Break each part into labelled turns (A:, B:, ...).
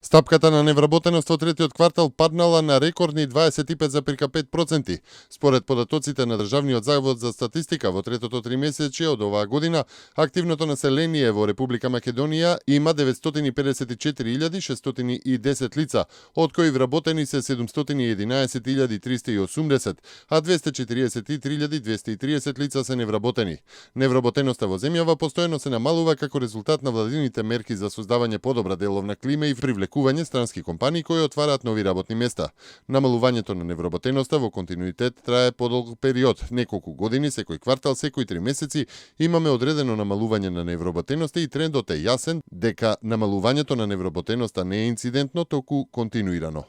A: Стапката на невработеност во третиот квартал паднала на рекордни 25,5%. Според податоците на Државниот завод за статистика во третото тримесечје од оваа година, активното население во Република Македонија има 904.610 лица, од кои вработени се 711.380, а 243.230 лица се невработени. Невработеноста во земјава постојано се намалува како резултат на владините мерки за создавање подобра деловна клима и привлекување странски компании кои отвараат нови работни места. Намалувањето на невработеноста во континуитет трае подолг период, неколку години, секој квартал, секои 3 месеци имаме одредено намалување на невработеноста и трендот е јасен дека намалувањето на невработеноста не е инцидентно, току континуирано.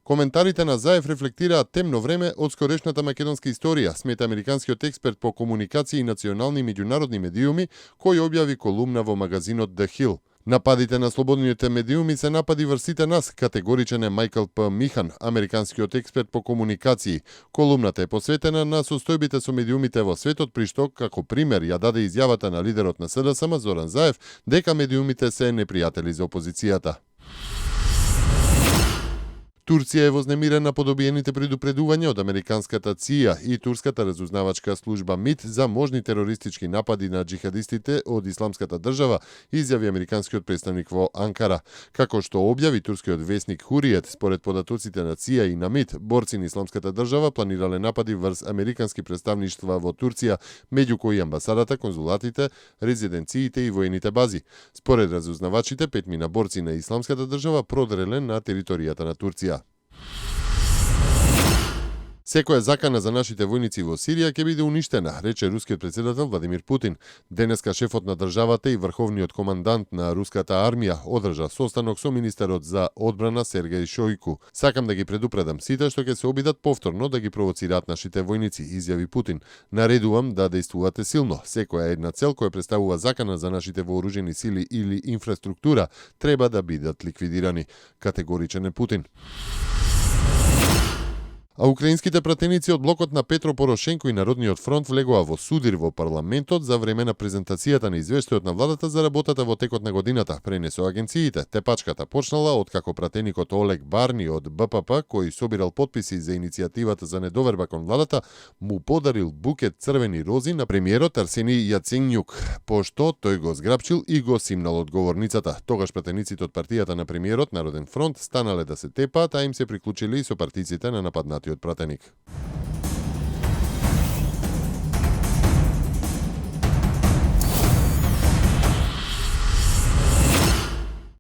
A: Коментарите на Заев рефлектираат темно време од скорешната македонска историја, смета американскиот експерт по комуникација и национални и меѓународни медиуми, кој објави колумна во магазинот The Hill. Нападите на слободните медиуми се напади врз сите нас, категоричен е Майкл П. Михан, американскиот експерт по комуникацији. Колумната е посветена на состојбите со медиумите во светот, при што како пример ја даде изјавата на лидерот на СДСМ Зоран Заев дека медиумите се непријатели за опозицијата. Турција е вознемирена по добиените предупредувања од американската ЦИА и турската разузнавачка служба МИТ за можни терористички напади на джихадистите од Исламската држава, изјави американскиот представник во Анкара. Како што објави турскиот весник Хуриет, според податоците на ЦИА и на МИТ, борци на Исламската држава планирале напади врз американски представништва во Турција, меѓу кои амбасадата, конзулатите, резиденциите и воените бази. Според разузнавачите, 5 борци на Исламската држава продреле на територијата на Турција. Секоја закана за нашите војници во Сирија ќе биде уништена, рече рускиот председател Владимир Путин. Денеска шефот на државата и врховниот командант на руската армија одржа состанок со министерот за одбрана Сергеј Шојку. Сакам да ги предупредам сите што ќе се обидат повторно да ги провоцираат нашите војници, изјави Путин. Наредувам да действувате силно. Секоја една цел која представува закана за нашите вооружени сили или инфраструктура треба да бидат ликвидирани, категоричен е Путин. А украинските пратеници од блокот на Петро Порошенко и Народниот фронт влегоа во судир во парламентот за време на презентацијата на извештајот на владата за работата во текот на годината, пренесо агенциите. Тепачката почнала од како пратеникот Олег Барни од БПП, кој собирал потписи за иницијативата за недоверба кон владата, му подарил букет црвени рози на премиерот Арсени Јаценјук, пошто тој го зграпчил и го симнал од говорницата. Тогаш пратениците од партијата на премиерот Народен фронт станале да се тепаат, а им се приклучили и со партиците на нападнатиот пратеник.